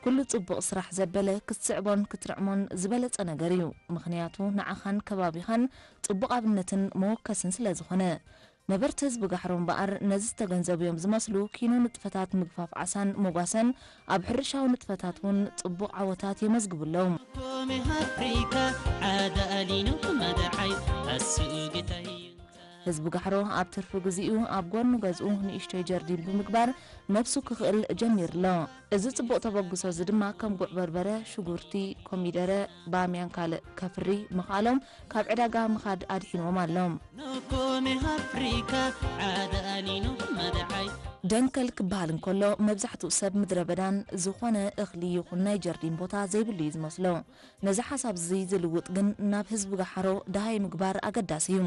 ኩሉ ጽቡቕ ስራሕ ዘበለ ክትስዕቦን ክትርዕሞን ዝበለጸ ነገር እዩ። ምኽንያቱ ንዓኻን ከባቢኻን ጽቡቕ ኣብነትን መወከስን ስለ ዝኾነ። ነበርቲ ህዝቢ ጋሕሮ እምበኣር ነዚ ዝተገንዘቡ እዮም ዝመስሉ፣ ኪኖ ንጥፈታት ምግፋፍ ዓሳን መጓሰን ኣብ ሕርሻዊ ንጥፈታት እውን ጽቡቕ ዓወታት የመዝግቡ ኣለዉ። ህዝቢ ጋሕሮ ኣብ ትርፊ ግዜኡ ኣብ ጎኒ ገዝኡ ንእሽቶይ ጀርዲን ብምግባር ነብሱ ክኽእል ጀሚሩ ኣሎ። እዚ ጽቡቕ ተበግሶ እዚ ድማ ከም ጉዕ በርበረ፣ ሽጉርቲ፣ ኮሚደረ፣ ባምያን ካልእ ከፍሪ ምኽኣሎም ካብ ዕዳጋ ምኻድ ኣድሒንዎም ኣሎ። ደንከል ክበሃል እንከሎ መብዛሕትኡ ሰብ ምድረ በዳን ዝኾነ እኽሊ ይኹን ናይ ጀርዲን ቦታ ዘይብሉ እዩ ዝመስሎ። ነዚ ሓሳብ እዚ ዝልውጥ ግን ናብ ህዝቢ ጋሓሮ ደሃይ ምግባር ኣገዳሲ እዩ።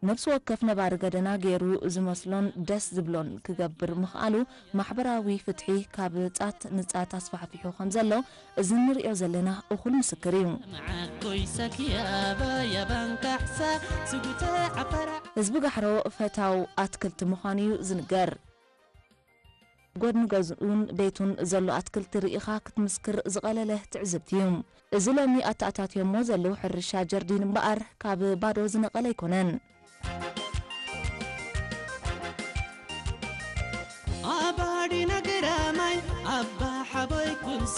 ነብሲ ወከፍ ነባሪ ገደና ገይሩ ዝመስሎን ደስ ዝብሎን ክገብር ምኽኣሉ ማሕበራዊ ፍትሒ ካብ ጻት ንጻት ኣስፋሕፊሑ ከም ዘሎ እዚ እንርእዮ ዘለና እኹል ምስክር እዩ። ህዝቢ ጋሕሮ ፈታው ኣትክልቲ ምዃኑ እዩ ዝንገር። ጎድኒ ገዝኡን ቤቱን ዘሎ ኣትክልቲ ርኢኻ ክትምስክር ዝቐለለ ትዕዝብቲ እዩ። እዚ ሎሚ ኣተኣታትዮሞ ዘለዉ ሕርሻ ጀርዲን እምበኣር ካብ ባዶ ዝነቐለ ኣይኮነን። ኣባዲ ነገራማይ ኣባ ሓቦይ ኩንሳ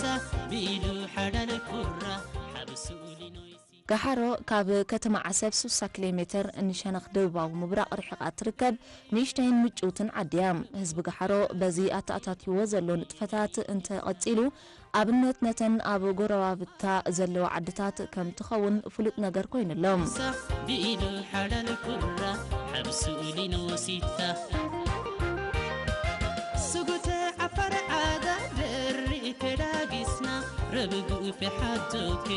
ቢሉ ሓዳል ኩራ ሓብሱ ሊኖይሲ። ጋሓሮ ካብ ከተማ ዓሰብ ስሳ ኪሎ ሜተር ንሸነኽ ደቡባዊ ምብራቕ ርሒቓ እትርከብ ንእሽተይን ምጭውትን ዓዲ እያ። ህዝቢ ጋሓሮ በዚ ኣተኣታትይዎ ዘሎ ንጥፈታት እንተቐጺሉ ኣብነት ነተን ኣብ ጎረባብታ ዘለዋ ዓድታት ከም ትኸውን ፍሉጥ ነገር ኮይኑ ኣሎ። ሳሕ ቢሉ ሓላል ኩራ ሓብሱ ሊኖሲታ። ስጉተ ዓፋር ዓጋ ደሪ ከዳጊስና ረብጉ ፈሓቶኬ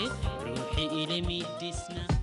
ሩሒ ኢለ ሚዲስና።